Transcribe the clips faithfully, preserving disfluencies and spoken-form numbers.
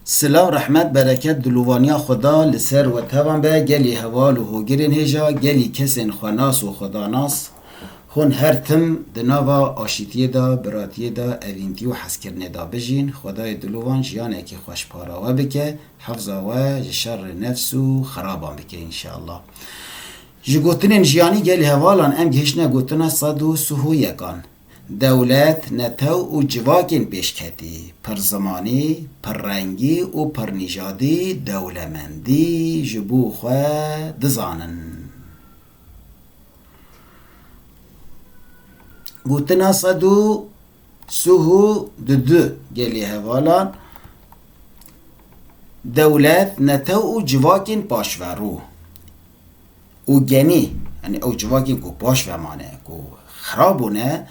Silav, rehmet, bereket, dilovaniya Xweda li ser we tevan be, gelî heval û hogirên hêja, gelî kesên xwenas û xwedanas, hûn her tim di nava aşîtiyê de, biratiyê de, evîntî û hezkirinê de bijîn. Xwedayê dilovan jiyanekî xweş para we bike, hefza we ji şerê nefs û xeraban bike înşeallah. Ji gotinên jiyanî gelî hevalan em gihiştine gotina sed û sih û yekan. Dewlet, netew û civakên pêşketî, pirzimanî, pirrengî û pirnîjadî dewlemendî ji bo xwe dizanin. Gotina sed û sih û du gelî hevalan, dewlet, netew û civakên paşverû û genî, yanî ew civakên ku paş ve mane, ku xirab bûne,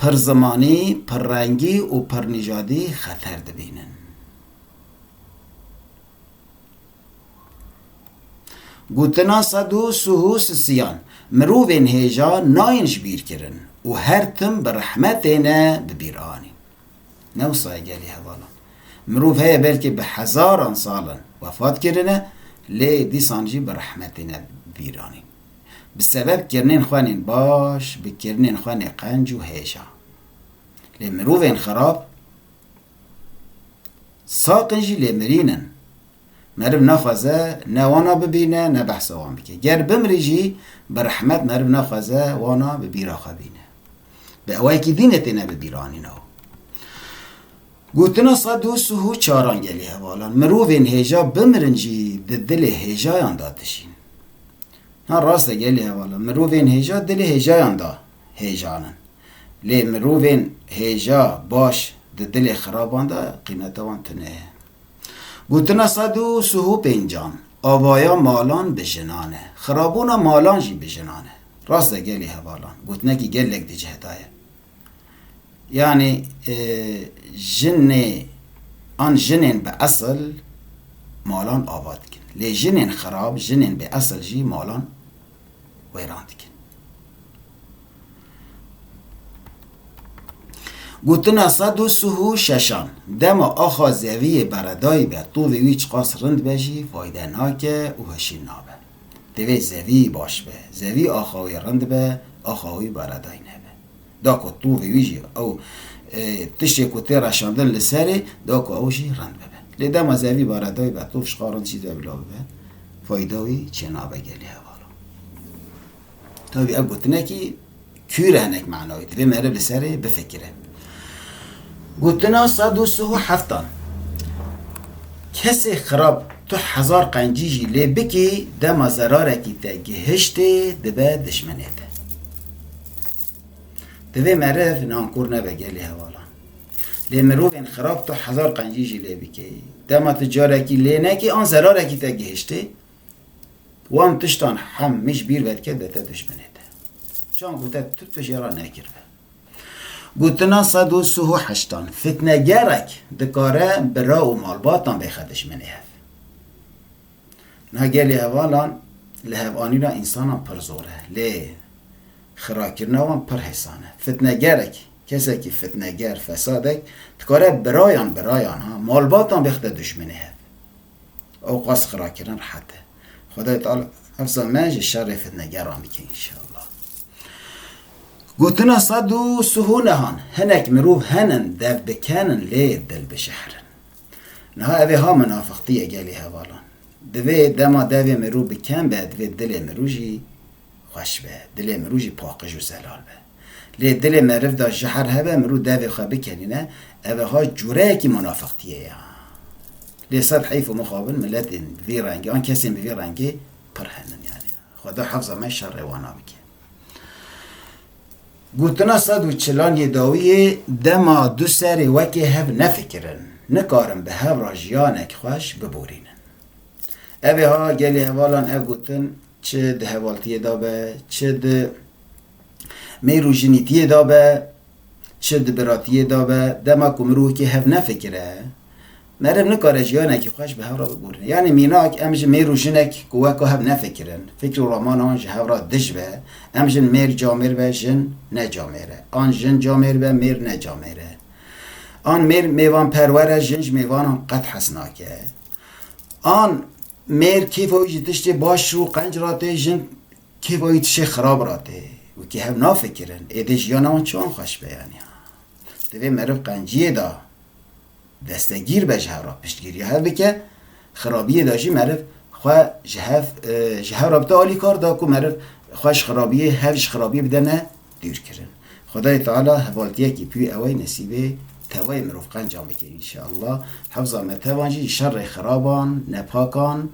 pirzimanî, pirrengî û pirnîjadî xeter dibînin. Gotina sed û sih û sisiyan, mirovên hêja nayên ji bîr kirin û her tim bi rehmetê ne bi bîr anîn. Ne wisa ye gelî hevalan. Mirov heye belkî bi hezaran sal in wefat kirine, lê dîsan jî bi rehmetê ne bi bîr anîn. Bi sebeb kirinên xwenên baş, bi kirinên xwenê qenc û hêja. Lê mirovên xirab saqin jî lê mirîn in. Meriv naxwaze ne wana bibîne, ne behsa wan bike. Ger bimrî jî bi rehmet meriv naxwaze wana bi bîra xwe bîne. Bi awayekî dîn e têne bi bîr anîn ew. Gotina sed û sih û çaran gelî hevalan. Mirovên hêja bimirin jî di dilê hêjayan de dijîn. Ha, rast e gelî hevalan. Mirovên hêja dilê hêjayan de hêjan in. Lê mirovên hêja baş di dilê xiraban de qîmeta wan tune ye. Gotina sed û sih û pêncan, avaya malan bi jinan e. Xirabûna malan jî bi jinan e. Rast e gelî hevalan. Gotinekî gelek di cih de ye. Yanî, e, jinê, an jinên bi esil malan ava dikin. Lê jinên xirab, jinên bi esil jî malan wêran dikin. Gotina sed û sih û şeşan, dema axa zeviyê beredayî be, tovê wî çiqas rind be jî fayde nake û hişîn nabe. Divê zevî baş be, zevî axa wî rind be, axa wî beredayî nebe. Da ku tovê wî jî ew, e, tiştê ku tê reşandin li serê, da ku ew jî rind bibe. Lê dema zevî beredayî be, tov ji xwe rind jî de bila bibe, fayda wî çênabe gelî hevalan. Tabî ev gotinekî kûr e, hinek manayê. Divê meriv li serê bifikire. Gotina sed û sih û heftan. Kesê xirab tu hezar qencî jî lê bikî, dema zerarekî te gihiştê dibe dijminê te. Divê meriv nankor nebe gelê hevalan. Lê mirovên xirab tu hezar qencî jî lê bikî, dema tu carekî lê nekî an zerarekî te gihiştê, wan tiştan hemî ji bîr vedike dibête dijminê te. Çand ku te tu tişt jê re nekiribe. Gotina sed û sih û heştan. Fitnegerek dikare bira û malbatan bêxe dijminê hev. Niha gelê hevalan li hevanîna însanan pir zor e. Lê xirakirina wan pir hêsan e. Fitnegerek, kesekî fitneger, fesadek dikare birayan, birayan, ha, malbatan bêxte dijminê hev. Ew qas xirakirin rehet e. Xwedayê Teala hefza me ji şerê fitnegeran bike înşeallah. Gotina sed û sih û nehan, hinek mirov henin dev dikenin lê dil bi jehr in. Niha ev ê ha minafiqtî ye gelê hevalan. Divê dema devê mirov bi kem be, divê dilê mirov jî xweş be, dilê mirov jî paqij û zelal be. Lê dilê meriv de jehr hebe, mirov devê xwe bikenîne, ev ê ha cûreyekî minafiqtiyê ye. Lê sed heyf û mixabin miletên bi vî rengê, an kesên bi vî rengê pir henin yanî. Xweda hefza me şerê wana bike. Gotina sed û çilan yê dawiyê, dema du serê wekê hev nefikirin, nikarin bi hev re jiyanek xweş biborînin. Ev ê ha gelê hevalan ev gotin çi di hevaltiyê de be, çi di mêr û jinîtiyê de be, çi di biratiyê de be, dema ku mirovekî hev nefikire, meriv nikare jiyanekî xweş bi hev re biborîne. Yanî mînak em ji mêr û jinek ku weka hev nefikirin, fikr û ramana wan ji hev re dij be, em jin mêr camêr be, jin ne camêr e. An jin camêr be, mêr ne camêr e. An mêr mêvanperwer e, jin ji mêvanan qet hez nake. An mêr kêfa wî ji tiştê baş û qenc re tê, jin kêfa wî tiştê xirab re tê. Wekî hev nafikirin. Êdî jiyana wan çawan xweş be yanî. Divê meriv qenciyê de destegîr be ji hev re, piştgiriya hev bike, xirabiyê de jî meriv xwe ji hev, e, ji hev re bide alîkar da ku meriv xwe ji xirabiyê, hev ji xirabiyê bidene dûr kirin. Xwedayê Teala hevaltiyekî pî ew ey nesîbê tevayê mirov qencan bike înşeallah. Hifza me tevan jî ji şerê xiraban, nepakan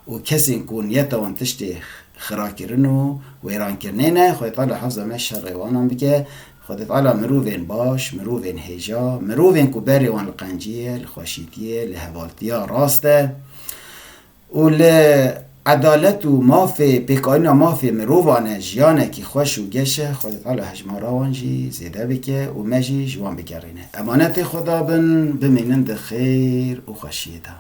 û kesên ku niyeta wan tiştê xirakirin û wêrankirinê ne. Xwedê Teala hifza me şerê wanan bike. Xwedê Teala mirovên baş, mirovên hêja, mirovên ku berê wan li qenciyê, li xweşîtiyê, li hevaltiya rast e û li edalet û mafê, pêkanîna mafê mirovan e, jiyanekî xweş û geş e. Xwedê Teala hejmara wan jî zêde bike û me jî ji wan bigerîne. Emanetê Xweda bin, bimînin di xêr û xweşiyê de.